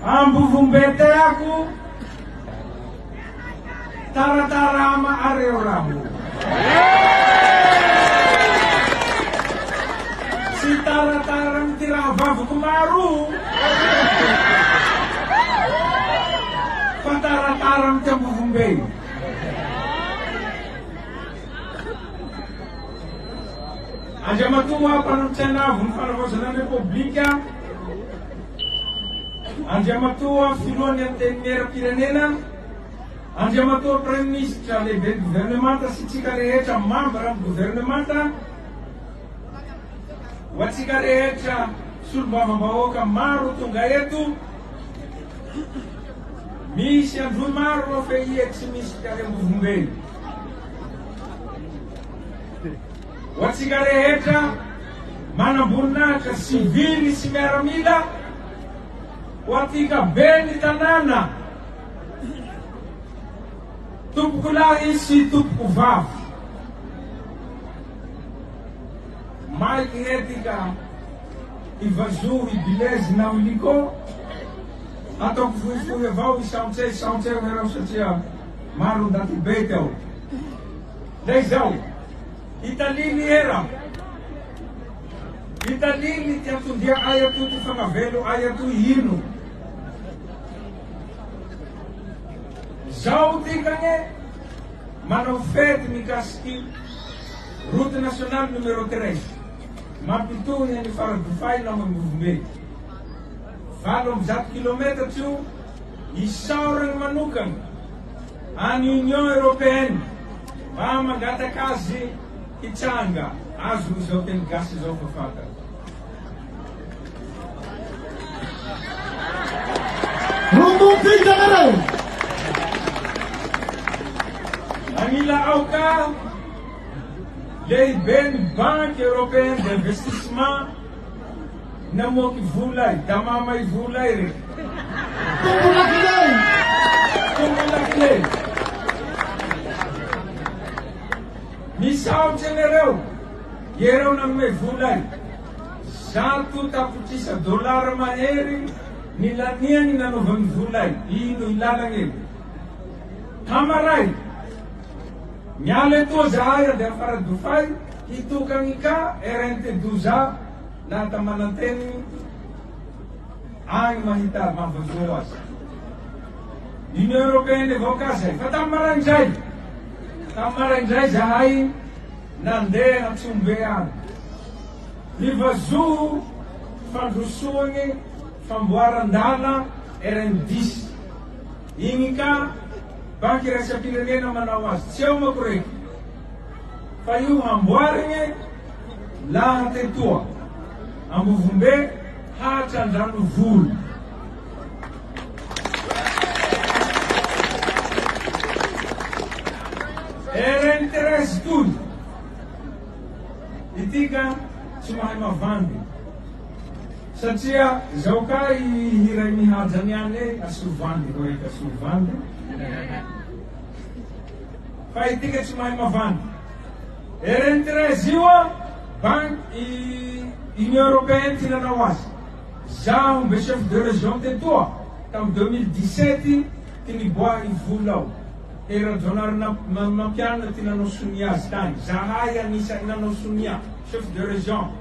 Ambovombe teako taratara ama areo raho. Tsy taratara amy ty rahavaviko maro fa taratara amy ty Ambovombe. Andriamatoa Mpanolotsaina Avon'ny Fanavaozana ny Repoblika, Andriamatoa Filohan'ny Antenimierampirenena, Andriamatoa Praiminisitra, Lehiben'ny Governemanta sy tsika rehetra mambra amin'ny Governemanta, ho antsika rehetra solombavambahoaka maro tonga eto, misy androy maro ao feie tsy misy mpiary Ambovombe. Ho antsika rehetra manamboninahitra sivily sy miaramila, ho antsika ben'ny tanàna, tompokolahy sy tompokovavy, maiky hetika hivazoho i Bilezy naho Liko, ataoko fohifohy avao isaontsay isaontsay iareo satria maro ndaty be tao. Ndray izao, hitalily era, hitalily ty antondia ay atoy ty fagnavelo ay atoy ino. Zao tikagne manao fety mikasiky route nationale numéro 13 mampitohy an'i Faradofay naho Ambovombe. 108 kilometatra io, isaoragny manokagna any Union Européenne mba mangataka azy hitsanga azo izao teny gasy izao fa fantany. Rombom-pita nareo! Agnila ao ka lehiben'ny Banque Européenne d'Investissement Namoaky vola i damama i vola i reke. Tompo lakile. Tompo lakile. Misaotry anareo, iereo nanome vola i. 100 tapitrisa dolara mahery ny laniany nanaovany vola i. Ino i lalagna io. Hamaray, miala etoa zahay andeha Faradofay hitokagny ka RNT 12 A. Nata mananteniny agny mahita mahavazoho azy. Union Européenne avao ka zay. Fa tamy maraindray, tamy maraindray zahay nandeha Antsombe agny. Nivazoho fandrosoagny famboaran-dala RN dix. Igny ka banky iraisam-pirenena manao azy. Tsy ao manko reky. Fa io hamboarigny Laha tetoa Ambovombe hatra Andranovolo. RN 13 toy ity ka tsy mahay mavandy satria zao ka i hiray mihaja niany e asio vandy koa reka asio vandy fa ity ka tsy mahay mavandy. RN 13 io an, banque i Union Européenne ty nanao azy. Zaho mbe chef de région tetoa tam 2017 ty niboaha i vola ao. Hery Rajaonarimampianina ty nanao sonia azy tany. Zahay anisany nanao sonia, chef de région.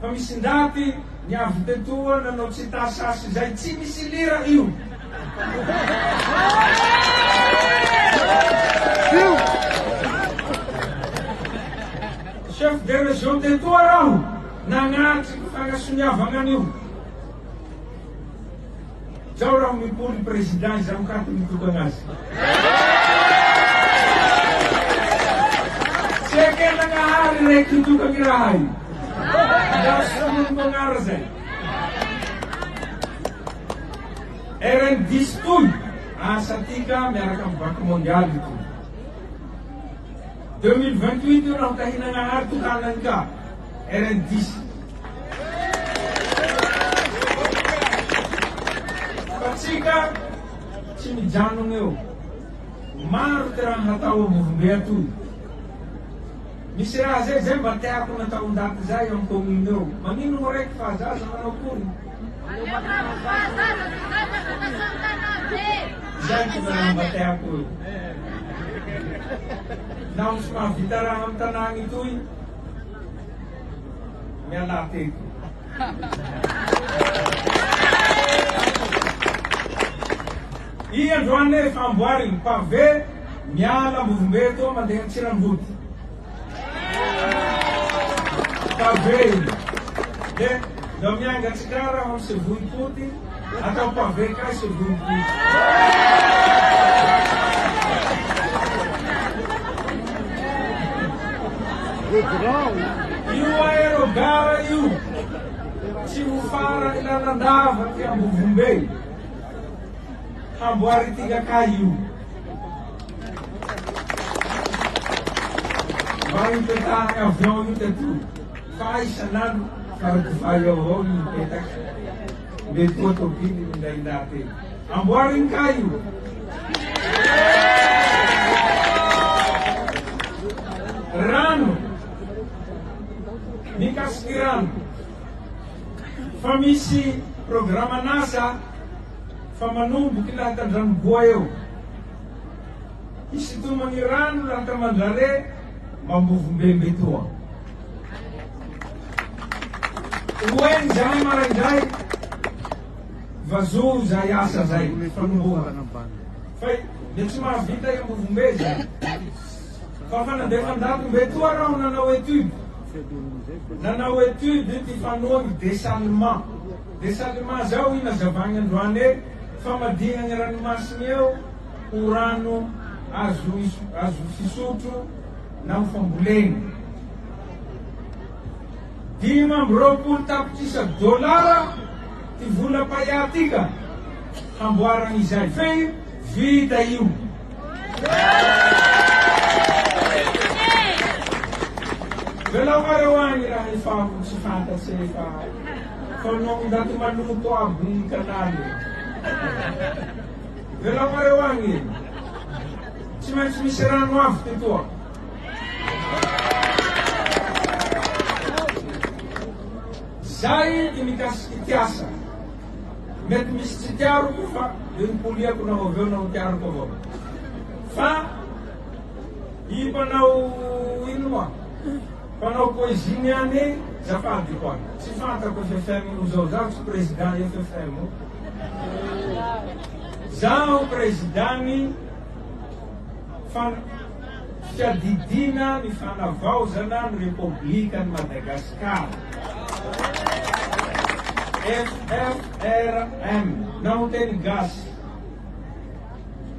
Fa misy ndaty niavy tetoa nanao tsy tasasy zay tsy misy lira io. Chef de région tetoa raho nagnatriky fagnasoniavagna an'io. Zao raho mipoly président izaho ka ty mitokagna azy. Tsy eken'Agnahary raiky hitokagny raha io. Ndao soloniko agnara zay. RN dix toy asa tika miaraka am banque mondiale ito. 2028 io raha tahin'Agnahary tokanany ka RN dix. Fa tsika tsy mijanogno eo. Maro ty raha hatao ambovombe atoy. Misy raha zay zay mba teako natao ndaty zay am commune eo. Magnino mo raiky fa zaza manao akory? Zay ty raha mba teako io. Naho tsy mahavita raha amy tanàgny toy, mialà teto. I androany e famboarigny pavé miala Ambovombe etoa mandeha Antsirambody. Pavé iny. De ndao mianga Antsikara ao amy Sevohipoty atao pavé kay Sevohipoty. Io aérogare io tsy ho farany lalandava ty Ambovombe. Hamboarintika kay io. Mba hipetahany avion io teto. Fa isan'andro faradofay ao avao io mipetaky. Mety ho tobily minday ndaty. Amboariny kay io. Rano. Mikasiky rano. Fa misy programan'asa fa manomboky lahatandranogoa eo. Hisintomagny rano lahatamandrare mambovombe mbetoa. Ho eny zahay maraindray vazoho zay asa zay fanombohana. Fa le tsy mahavita i Ambovombe zay. Fa fa nandefa ndaty mbetoa raho nanao étude. Nanao étude ty fanoagny dessalement. Dessalement zao i nazavagny androany e, famadihagny ranomasigny eo ho rano azo azo fisotro naho fambolegny. 25 tapitrisa dolara ty vola paiatika hamboaragny izay. Fe vita io. Velao agny raha efa tsy fantatse fa fanao ndaty maloto aby ny kanaly. Velao agny. Tsy maintsy misy rano avy tetoa. Zay ty mikasiky ty asa. Mety misy tsy tiaroko fa le nipoliako naho avy eo naho tiaroko avao. Fa i mpanao ino moa? Mpanao poésie niany zafady koa. Tsy fantako FFM io zao, zaho tsy président FFM. Zaho président-ny fiadidiana ny fanavaozana ny Repoblikan'i Madagasikara, FFRM, na ho teny gasy,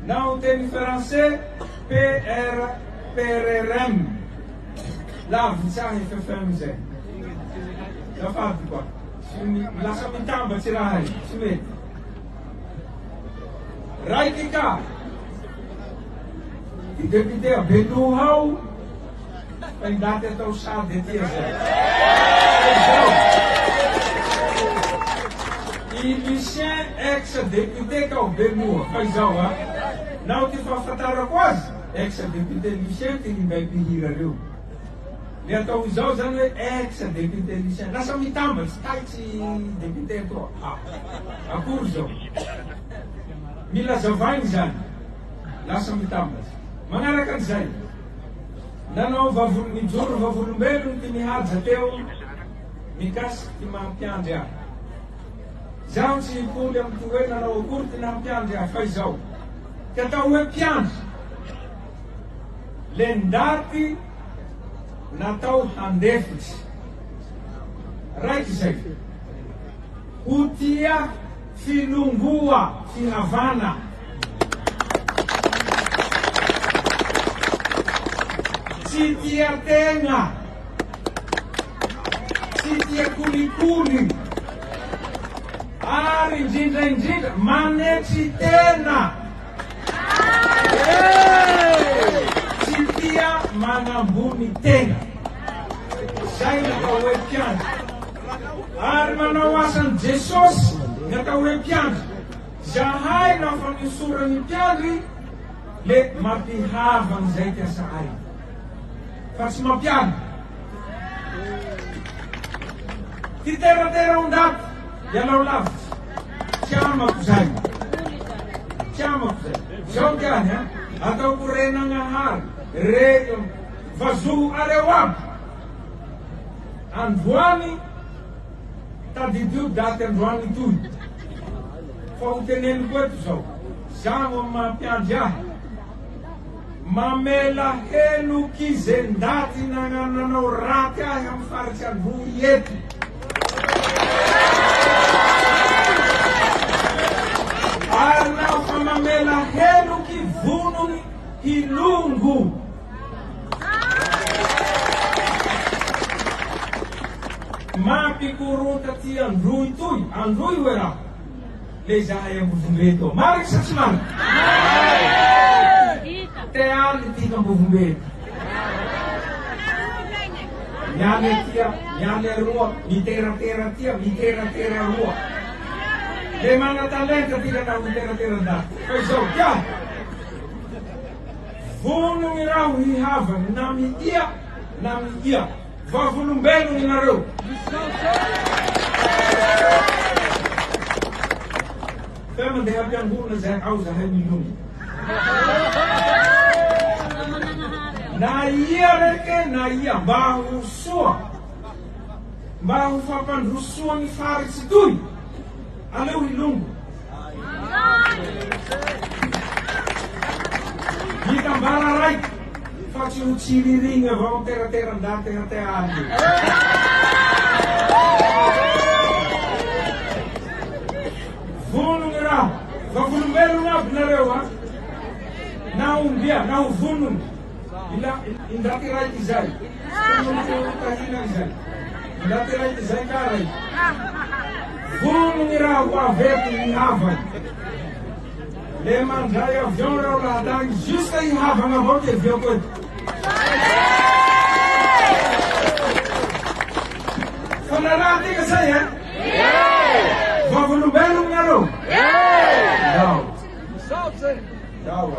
na ho teny français PR PRRM, lavitsy ahy FFM zay. Azafady koa, tsy lasa mitambatsy raha io, tsy mety. Raiky ka i député Beloha ao fa i ndaty atao sady aty zay. Izao, i Lucien ex député ka ao Beloha fa izao a, naho ty fahafantarako azy, ex député Lucien ty ninday mpihira reo. Le atao izao zany hoe ex député Lucien lasa mitambatsy taitsy député atoa. Ha. Akory zao. Mila azavaigny zany. Lasa mitambatsy. Magnaraka an'izay, nanao vavolo nijoro vavolombelogno ty Mihaja teo mikasiky ty maha mpiandry ahy. Zaho tsy hipoly amy ty hoe nanao akory ty naha mpiandry ahy fa izao, ty atao hoe mpiandry le ndaty natao handefitsy. Raiky zay. Ho tia filongoa fihavana. Tsy tia tegna. Tsy tia kolikoly. Ary indrindra indrindra manetry tena. Tsy tia manambony tena. Zay ny atao hoe mpiandry. Ary manao asan'i Jesosy ny atao hoe mpiandry. Zahay naho fa nihosoran'ny mpiandry le mampihavagna zay ty asahay. Fa tsy mampiady. Ty teratera o ndaty ialao lavitsy. Tsy amako zay. Tsy amako zay. ahy a. Ataoko renagnahary, re vazoho areo aby. Androany tadidio daty androany toy. Fa ho teneniko eto zao. Zaho amy maha mpiandry ahy. Mamela heloky ze ndaty nagnananao raty ahy amy faritsy Androy eto. Ary naho fa mamela heloky vonogny hilongo. Mampikorota ty Androy toy, Androy hoe raho. Le zahay Ambovombe eto. Marigny sa tsy marigny? Te aly tika Ambovombe eto. Mialy atia, mialy aroa, miteratera atia, miteratera aroa. Le mana-talenta tika naho miteratera ndaty. Fa izao kia, vonogny raho hihavagny na miia na miia. Vavolombelogny nareo. Fa mandeha am-piangonana zahay ao zahay milongo. Na ia reke na ia mba ho soa, mba ho fampandrosoa ny faritsy toy, aleo hilongo. Mitambara raiky fa tsy ho tsiririgny avao miteratera ndaty hatea aly. Vonogny raho, vavolombelogno aby nareo a. Na ombia, na ho vonogny. Ila indaty raiky zay. Tsy tokony ho tahina izay. Indaty raiky zay ka raiky. Vonogny raho ho avy eto hihavana. Le mandray avion raho lahatagny juste hihavana avao ty aviako eto. Fa naraha tika zay eh? Vavolombelogno nareo? Ndao. Ndao.